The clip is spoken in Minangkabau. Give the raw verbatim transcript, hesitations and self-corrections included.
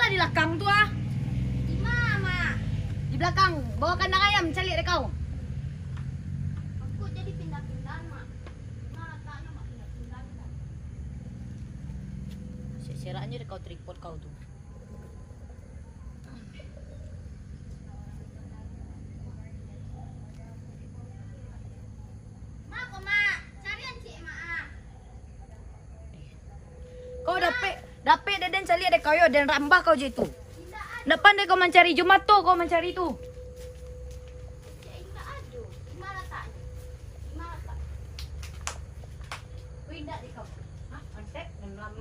Di lakang tu ah. Di ma, Mak? Di balakang. Bawa kandang ayam caliak dek kau. Aku jadi pindah-pindah, Mak. Ma, lataknyo, Mak, pindah-pindah tu. Serak-seraknyo dek kau tripod kau tu. Mak, ko, Mak? Carian ciek, Mak, ah. Kau dapek, dapek dek den caliak dek kau yo, den rambah kau je tu. Ndak pandai kau mancari, jo mato kau mancari tu.